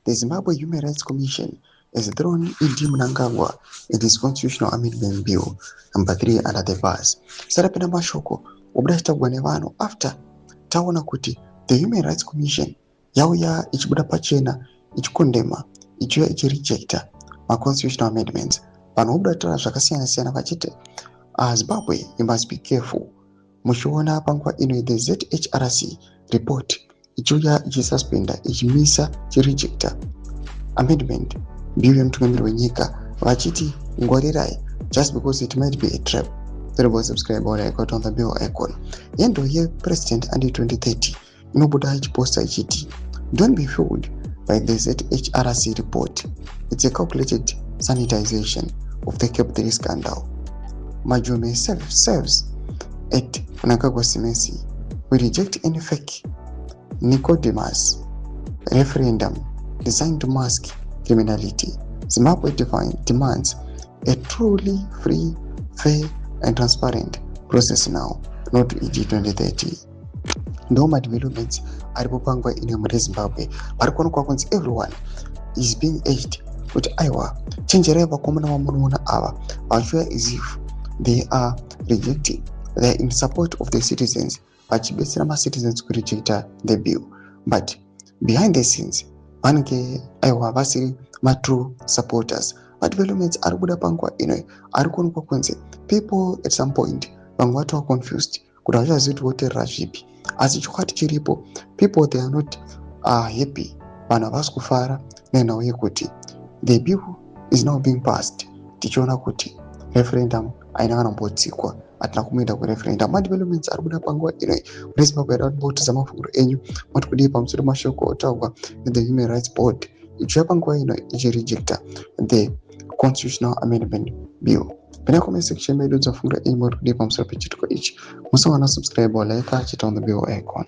The Zimbabwe Human Rights Commission has thrown ED Mnangagwa and his Constitutional Amendment Bill number 3 under the bus. Sarapinda mashoko obuda achitaurwa nevanhu after taona kuti the Human Rights Commission yauya ichibuda pachena ichikondema, ichiuya ichirejecta maconstitutional amendments. Vanhu vobuda taura zvakasiyana siyana vachiti, Zimbabwe, you must be careful. Muchiona panguva ino the ZHRC report ichiuya ichisuspenda, ichimisa, ichirejecta amendment bill yemutungamiri wenyika, vachiti ngwarirai just because it might be a trap. Therefore subscribe or like on the bell icon. Yendo yePresident Andi 2030 inobuda ichiposta ichiti, "Don't be fooled by the ZHRC report. It's a calculated sanitization of the CAB 3 scandal. Majome serves at Mnangagwa's mercy. We reject any fake Nicodemus referendum designed to mask criminality. Zimbabwe demands a truly free, fair and transparent process now, not ED 2030." Ndo madevelopments aripo panguva ino muri Zimbabwe. Vari kuonekwa kunzi everyone is being urged kuti aiwa, chenjerai vakomana vamunoona ava vachiuya as if they are rejecting, they are in support of the citizens, vachibetsera macitizens kurejecta the bill, but behind the scenes vanenge aiwa vasiri matrue supporters. Madevelopments ari kubuda panguva ino ari kuonekwa kunzi people at some point vamwe vatova confused kuti havachazivi kuti voteerera zvipi. Asi chokwadi chiripo, people, they are not happy. Vanhu havasi kufara nenhau yekuti the bill is now being passed, tichiona kuti referendum haina kana kumbotsikwa, hatina kumboenda kureferendum. Madevelopments ari kubuda panguva ino mune Zimbabwe. Yada kuti mafungiro enyu, mati kudii pamusoro mashoko otaurwa nethe Human Rights Board ichiuya panguva ino ichirejecta the Constitutional Amendment Bill? Pinda comment section medu, dzafungiro enyu, mati kudii pamusoro pechiitiko ichi? Musawana subscribe or like, chita on the bell icon.